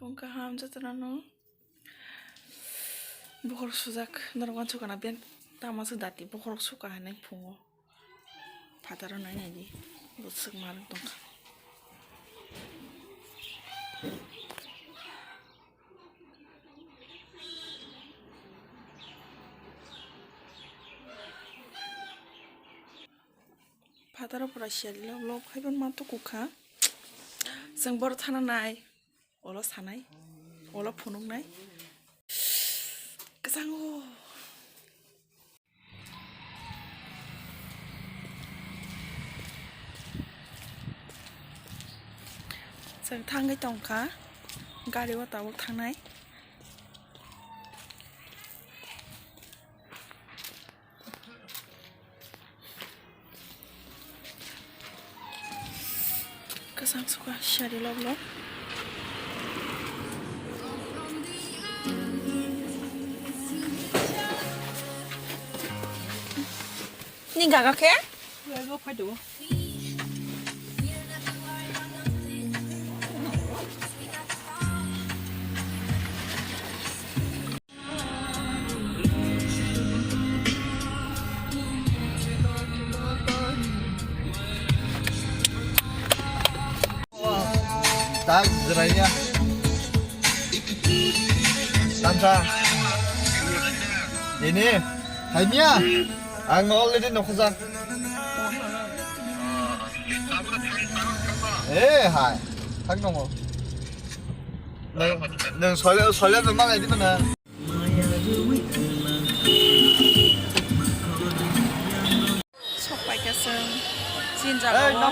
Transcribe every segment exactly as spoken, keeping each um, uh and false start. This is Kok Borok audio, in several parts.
Phung kaham jotono no. Bokhorok sujak norok wansukana beng tamo se dati bokhorok suka hinwi phungo. Phataro nai nai di. Bwswk ma rwk tongkha. Phataro pura siyari lok lok haiban ma tukukha. Chwng boro thana nai. Olo sanai, olo phunuknai. Kwchango. Chwng thangwi tongkha, gari o tabuk thangnai. Kwchang sukha siyari lok lok. Ni gaga khe? Tak jeraiya. Tanta. Ini, hanya. Ang already nokho jak. Eh, hai. Thang nongo. Nang, nang soalnya, soalnya memang ini mana? Sok paikha chwng chini jaga o.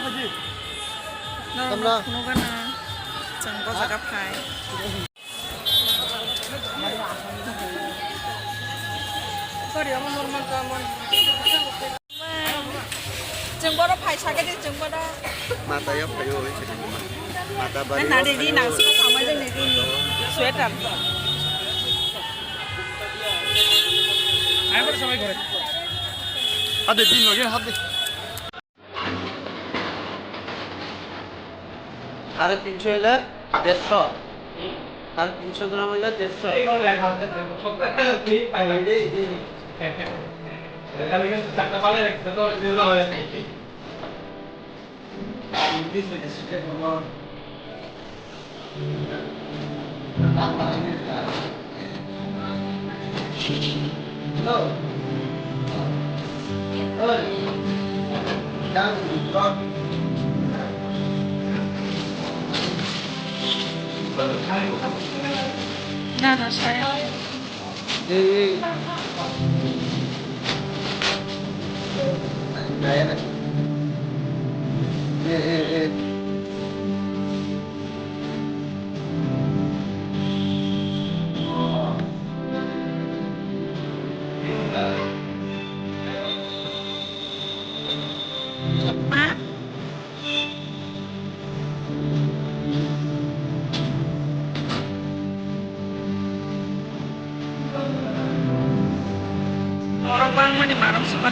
Norok no phunukgana chwng bo jaga phai. Chwng boro phai sakhe de chwng boro. Mata ya phaio oi se. Mata bari. Na de di nang sika samai jeng de di. Sweater. Ai boro samai gore. Hade din loge hade. সাড়ে তিনশো হইলে দেড়শো, সাড়ে তিনশো গ্রাম হইলে দেড়শো। Na, na, saya. Borok bangmani marok subar.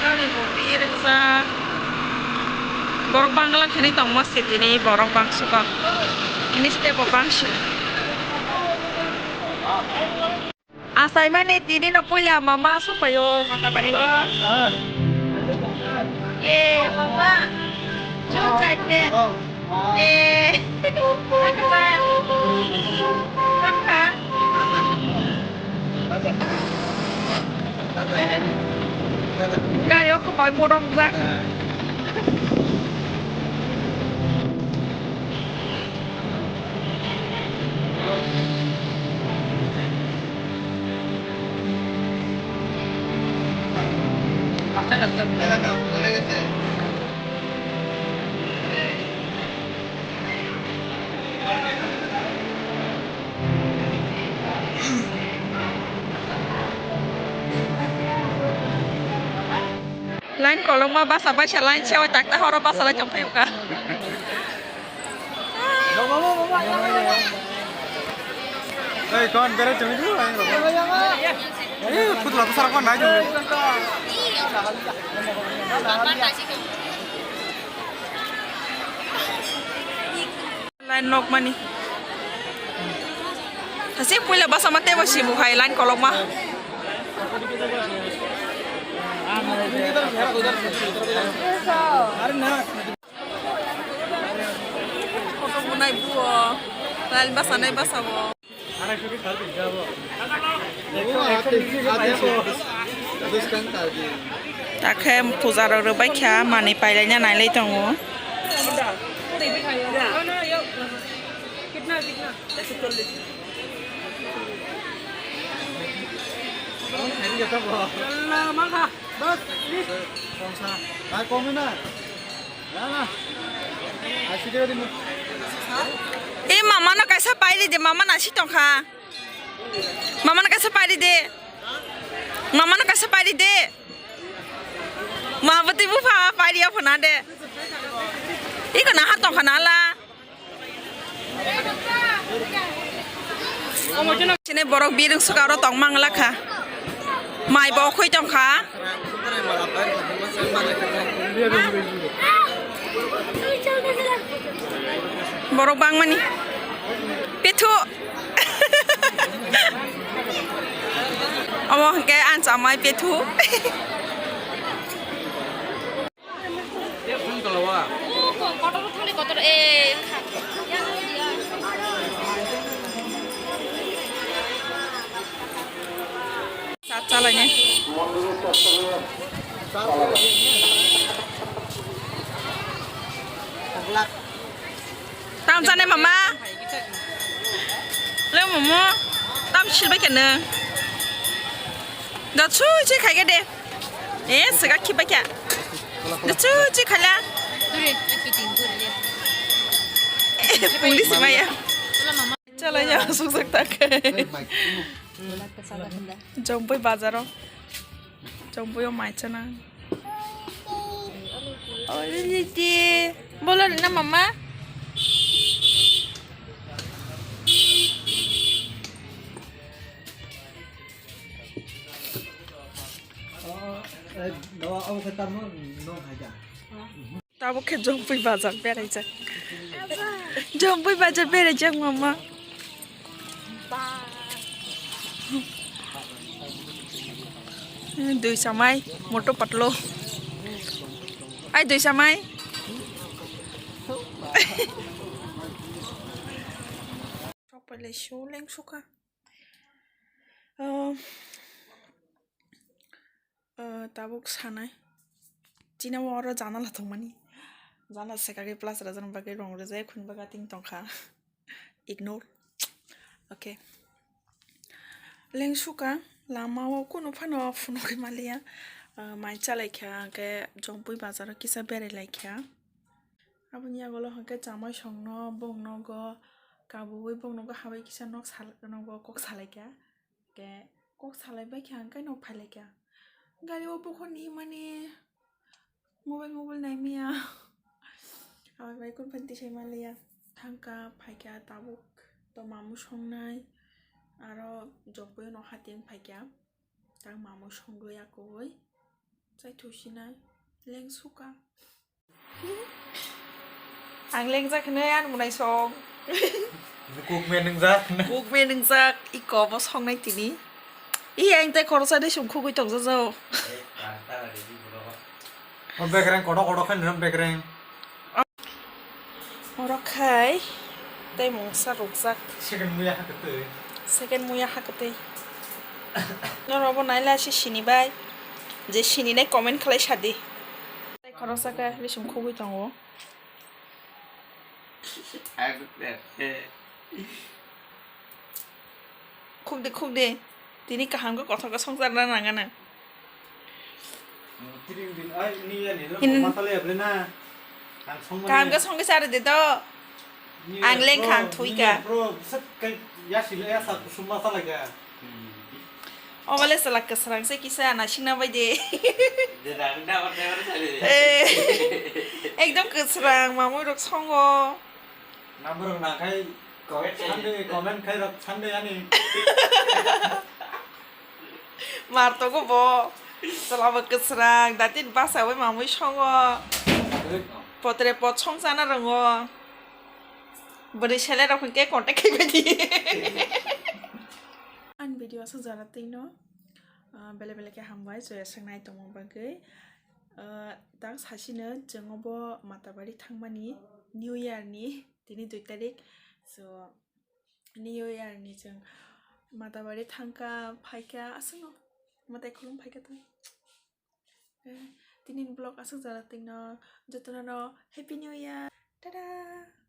Gari bo bir rijak. Borok bangla khani tongma city ni borok bangsugo. Miste bo bangsi. Achaimani tini no puila mama supayo mata bai. Eh, mama. Chuk chaite. Eh. Kayo ko pai morok ba. Line kolokma basa baisa line sewa takta horo basa lai tongphai uka. Hey, kon bere chumi du, ay, baba. Eh, putla bwsarok nai. Line nokmani. Hasik puila basa ma tebo sibu hai line kolokma. Photo bunai buo. Line basa nai basa bo. Takhe puja rok rwbai kha, manwi pailaina nailai tongo. E mama no kaisa pairi de, mama nasi tongkha. Mama no kaisa pairi de. Mama no kaisa pairi de. Mahabati bu pha pairi ya phana de. Iko na har tongkha na la. Sini borok birung suka oro tong mang la kha. Mai bo khoi tong kha. Borok bangmani. Pethu. Omo hwnkhe ang chamai pethu. Chat chalainai. Tam chane mama. Le momo. Tam silbai kene. Da chu chi khai de. Eh, sega khibai kya. Da chu chi khala. Puli simaya. Chala ya, suksak tak. Jompui bazaro. Jompui o mai chana. Oi, didi. Bolo na mama. Tabuk khe Jompui bazar beraijak. Jompui bazar beraijak mama. Dui samai moto patlo. Ai dui samai. Sokpele shu leng suka. Tabuk sanai. Chini o oro janala tongmani. Janala sekagwi plus rajan bagwi rong rijak khun baga ting tongkha. Ignore. Okay. Lengsuka lama o kunu phano phunugwi maliya. Mai chalaikha hwnkhe Jompui bazaro kisa berai laikha. Aboni yagulo hwnkhe chamai songno bongnogo kabui bongnogo habai kisa nok sal-, nogo kok salaikha. Hwnkhe kok salai baikha hwnkhe nok phailaikha. Gari o bukhorni himani mobile mobile naimaya. Abai bai kun phan tisai manliya. Thangkha phaikha tabuk to mamu songnai. Aro Jompui no hati wng phaikha. Tang mamu songwi akugwi chaithusinai lengsuka. Ang lengjak hinwi ani mwnai song. Kukme nwngjak. Kukme nwngjak, iko bo songnai tini. Iya, ang tei khoroksa de song khugwi tongjajo. O bekreng kodo kodo khe nang bekreng. Oro khai tei mungsa rukjak. Second muya hakatwi. Second muya hakatwi. Norok bo naila se sini bai. Je sini nai comment khlai sadi. Tei khoroksa khe bising khugwi tongo. Khukdi khukdi. Tini kaham khe kothok khe songchar na nang gana. Kaham khe songwi chari de do. Ang lengkha, ang thuikha. Obole chwla kwsrang se kisa naisingna bai de. Ekdom kwsrang mamui rok songo. Number rok nang khai comment khai rok Sunday ani. Mar togo bo. Chwla bo kwsrang, datin basawi mamwi songo. Potre pot song chana rongo. Bwrwi sele rok hwnkhe contact khai bai di. Ani video aswk jara twi no, ah, bele bele khe hambai, joya swk nai tongma bagwi. Ah, tak sasino chwng obo Matabari thangmani New Year ni, tini dui tarik. So, New Year ni chwng Matabari thangkha, phaikha, aswkno mwtai khulum phaikha to. Eh, tini ni vlog aswk jara twi no, jotono no Happy New Year. Tada!